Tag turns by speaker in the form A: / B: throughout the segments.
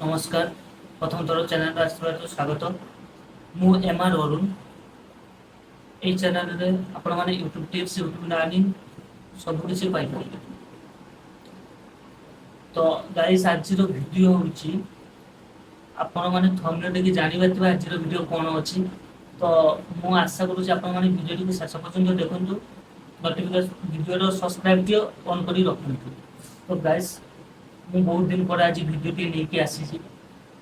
A: ନମସ୍କାର। ପ୍ରଥମ ଥର ଚ୍ୟାନେଲରେ ଆସିଥିବାରୁ ସ୍ୱାଗତ। ମୁଁ ଏମ୍ ଆର୍ ଅରୁଣ। ଏଇ ଚ୍ୟାନେଲରେ ଆପଣମାନେ ୟୁଟ୍ୟୁବ୍ ଟିପ୍ସ, ୟୁଟ୍ୟୁବ୍ ଲର୍ଣ୍ଣିଂ ସବୁ କିଛି ପାଇପାରିବେ। ତ ଗାଇସ୍, ଆଜିର ଭିଡ଼ିଓ ହେଉଛି, ଆପଣମାନେ ଥମ୍ବନେଲ୍ ଦେଖି ଜାଣିପାରିଥିବେ ଆଜିର ଭିଡ଼ିଓ କ'ଣ ଅଛି। ତ ମୁଁ ଆଶା କରୁଛି ଆପଣମାନେ ଭିଡ଼ିଓଟିକୁ ଶେଷ ପର୍ଯ୍ୟନ୍ତ ଦେଖନ୍ତୁ, ନୋଟିଫିକେସନ୍ ଭିଡ଼ିଓର ସବସ୍କ୍ରାଇବ୍ ଦିଅ ଅନ୍ କରି ରଖନ୍ତୁ। ତ ଗାଇସ୍, ମୁଁ ବହୁତ ଦିନ ପରେ ଆଜି ଭିଡ଼ିଓଟି ନେଇକି ଆସିଛି।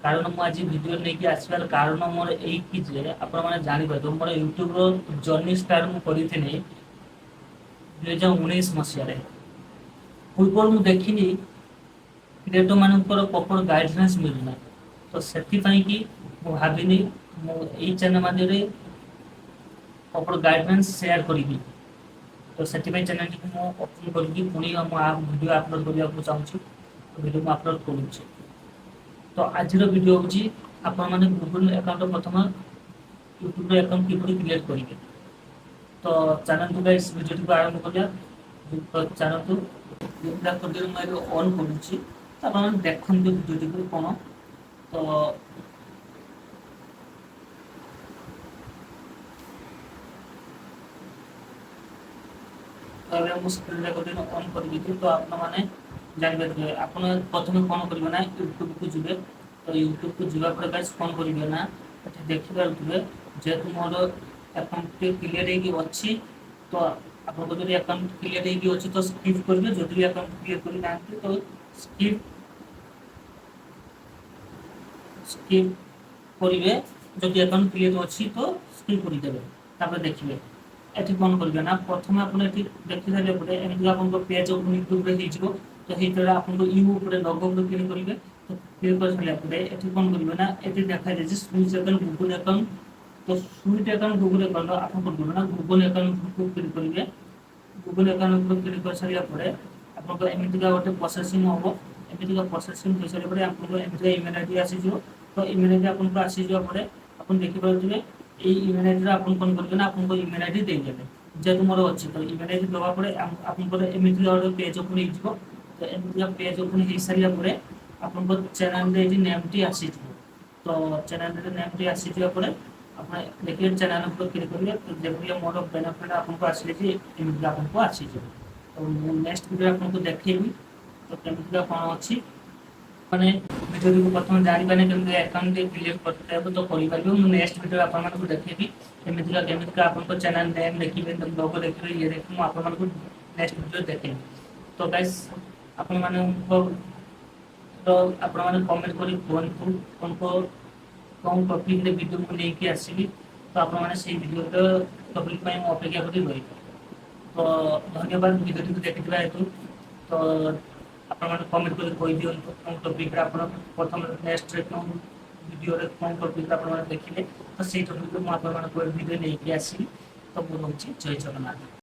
A: କାରଣ ମୁଁ ଆଜି ଭିଡ଼ିଓ ନେଇକି ଆସିବାର କାରଣ ମୋର ଏଇକି ଯେ ଆପଣମାନେ ଜାଣିପାରିବେ, ମୋର ୟୁଟ୍ୟୁବର ଜର୍ଣ୍ଣି ଷ୍ଟାର୍ଟ ମୁଁ କରିଥିଲି 2019 ମସିହାରେ। ପୂର୍ବରୁ ମୁଁ ଦେଖିଲି କ୍ରିଏଟର ମାନଙ୍କର ପ୍ରପର ଗାଇଡ଼ଲାଇନ୍ସ ମିଳୁନାହିଁ। ତ ସେଥିପାଇଁ କି ମୁଁ ଭାବିଲି ମୁଁ ଏଇ ଚ୍ୟାନେଲ ମାଧ୍ୟମରେ ପ୍ରପର ଗାଇଡ଼ଲାଇନ୍ସ ସେୟାର କରିବି। ତ ସେଥିପାଇଁ ଚ୍ୟାନେଲଟିକୁ ମୁଁ ଓପନ୍ କରିକି ପୁଣି ମୁଁ ଭିଡ଼ିଓ ଅପଲୋଡ଼ କରିବାକୁ ଚାହୁଁଛି। ତ ଭିଡ଼ିଓ ମୁଁ ଅପଲୋଡ଼ କରୁଛି। ତ ଆଜିର ଭିଡ଼ିଓ ହେଉଛି ଆପଣମାନେ ଗୁଗଲ ଆକାଉଣ୍ଟ ପ୍ରଥମ ୟୁଟ୍ୟୁବର ଆକାଉଣ୍ଟ କିପରି କ୍ରିଏଟ୍ କରିବେ। ତ ଚାଲନ୍ତୁ ଗାଇସ୍, ଭିଡ଼ିଓଟିକୁ ଆରମ୍ଭ କରିବା। ତ ଚାଲନ୍ତୁ, ରେକର୍ଡ଼ିଂ ମୁଁ ଏବେ ଅନ୍ କରୁଛି। ତ ଆପଣମାନେ ଦେଖନ୍ତୁ ଭିଡ଼ିଓଟିକୁ କ'ଣ। ତ ଏବେ ମୁଁ ସ୍କ୍ରିନ୍ ରେକର୍ଡ଼ିଂ ଅନ୍ କରିବି, ତ ଆପଣମାନେ ଜାଣିପାରିବେ। ଆପଣ ପ୍ରଥମେ କ'ଣ କରିବେ ନା ୟୁଟ୍ୟୁବକୁ ଯିବେ। ତ ୟୁଟ୍ୟୁବକୁ ଯିବା ପରେ ଗାଇସ୍, କ'ଣ କରିବେ ନା ଏଠି ଦେଖିପାରୁଥିବେ, ଯେହେତୁ ମୋର ଆକାଉଣ୍ଟଟି କ୍ଲିୟର ହେଇକି ଅଛି। ତ ଆପଣଙ୍କ ଯଦି ଆକାଉଣ୍ଟ କ୍ଲିୟର ହେଇକି ଅଛି ତ ସ୍କିପ୍ କରିବେ। ଯଦି ବି ଆକାଉଣ୍ଟ କ୍ଲିୟର କରିନାହାନ୍ତି ତ ସ୍କିପ୍ ସ୍କିପ୍ କରିବେ। ଯଦି ଆକାଉଣ୍ଟ କ୍ଲିୟର ଅଛି ତ ସ୍କିପ୍ କରିଦେବେ। ତାପରେ ଦେଖିବେ ଏଠି କ'ଣ କରିବେ ନା ପ୍ରଥମେ ଆପଣ ଏଠି ଦେଖି ସାରିଲା ପରେ ଏମିତି ଆପଣଙ୍କ ପେଜ୍ ଓପନ୍ ୟୁଟ୍ୟୁବରେ ହେଇଯିବ। ତ ହେଇଥିରେ ଆପଣଙ୍କ you ଉପରେ ଲୋଗୋ ଉପରେ କ୍ଲିକ୍ କରିବେ। ତ କ୍ଲିକ୍ କରିସାରିଲା ପରେ ଏଠି କ'ଣ କରିବେ ନା ଏଠି ଦେଖାଯାଇଛି ସୁଇଚ୍ ଆକାଉଣ୍ଟ ଗୁଗଲ ଆକାଉଣ୍ଟ। ତ ସୁଇଚ୍ ଆକାଉଣ୍ଟ ଗୁଗଲ ଆକାଉଣ୍ଟ ଆପଣ କ'ଣ କରିବେ ନା ଗୁଗଲ ଆକାଉଣ୍ଟ ଉପରକୁ କ୍ଲିକ୍ କରିବେ। ଗୁଗଲ ଆକାଉଣ୍ଟ ଉପରେ କ୍ଲିକ୍ କରିସାରିଲା ପରେ ଆପଣଙ୍କ ଏମିତିକା ଗୋଟେ ପ୍ରୋସେସିଂ ହେବ। ଏମିତିକା ପ୍ରୋସେସିଂ ହୋଇସାରିଲା ପରେ ଆପଣଙ୍କ ଏମିତିକା ଇମେଲ୍ I D ଆସିଯିବ। ତ ଇମେଲ୍ I D ଆପଣଙ୍କୁ ଆସିଯିବା ପରେ ଆପଣ ଦେଖିପାରୁଥିବେ, ଏଇ ଇମେଲ୍ ଆଇଡିରେ ଆପଣ କ'ଣ କରିବେ ନା ଆପଣଙ୍କ ଇମେଲ୍ ଆଇଡି ଦେଇଦେବେ। ଯେହେତୁ ମୋର ଅଛି, ତ ଇମେଲ୍ ଆଇଡି ଦେବା ପରେ ଆପଣଙ୍କର ଏମିତିକା ଗୋଟେ ପେଜ୍ ଓପନ୍ ହେଇଯିବ। ତ ଏମିତିକା ପେଜ୍ ଓପନ୍ ହେଇସାରିଲା ପରେ ଆପଣଙ୍କ ଚ୍ୟାନେଲରେ ଏଇଠି ନେମ୍ଟି ଆସିଯିବ। ତ ଚ୍ୟାନେଲରେ ନେମ୍ଟି ଆସିଯିବା ପରେ ଆପଣ ଦେଖିବେ, ଚ୍ୟାନେଲ ଉପରେ କ୍ଲିକ୍ କରିବେ। ତ ଯେପରି ମୋର ବେନିଫିଟ୍ ଆପଣଙ୍କୁ ଆସିଯାଇଛି, ଏମିତିକା ଆପଣଙ୍କୁ ଆସିଯିବ। ତ ମୁଁ ନେକ୍ସଟ ଭିଡ଼ିଓ ଆପଣଙ୍କୁ ଦେଖେଇବି ତ କେମିତିକା କ'ଣ ଅଛି। ମାନେ ଭିଡ଼ିଓଟିକୁ ପ୍ରଥମେ ଜାଣିପାରିଲେ କେମିତି ଆକାଉଣ୍ଟ କ୍ରିଏଟ୍ କରିତେ ହେବ, ତ କରିପାରିବେ। ମୁଁ ନେକ୍ସଟ ଭିଡ଼ିଓ ଆପଣମାନଙ୍କୁ ଦେଖେଇବି କେମିତିକା କେମିତିକା ଆପଣଙ୍କ ଚ୍ୟାନେଲ ନେମ୍ ଦେଖିବେ, ଲୋଗୋ ଦେଖିବେ, ଇଏ ଦେଖିବେ। ମୁଁ ଆପଣମାନଙ୍କୁ ନେକ୍ସଟ ଭିଡ଼ିଓ ଦେଖେଇବି। ତ ଗାଇସ୍, ଆପଣମାନଙ୍କ ତ ଆପଣମାନେ କମେଣ୍ଟ କରି କୁହନ୍ତୁ କ'ଣ କେଉଁ ଟପିକରେ ଭିଡ଼ିଓ ମୁଁ ନେଇକି ଆସିବି। ତ ଆପଣମାନେ ସେଇ ଭିଡ଼ିଓର ଟପିକ ପାଇଁ ମୁଁ ଅପେକ୍ଷା କରି ରହିବି। ତ ଧନ୍ୟବାଦ ଭିଡ଼ିଓଟିକୁ ଦେଖିଥିବା ହେତୁ। ତ ଆପଣମାନେ କମେଣ୍ଟ କରି କହିଦିଅନ୍ତୁ କେଉଁ ଟପିକରେ ଆପଣ ପ୍ରଥମେ ନେକ୍ସଟରେ କେଉଁ ଭିଡ଼ିଓରେ କେଉଁ ଟପିକରେ ଆପଣମାନେ ଦେଖିବେ। ତ ସେଇ ଟପିକରେ ମୁଁ ଆପଣମାନଙ୍କୁ ଭିଡ଼ିଓ ନେଇକି ଆସିବି। ତ ମୁଁ ରହୁଛି। ଜୟ ଜଗନ୍ନାଥ।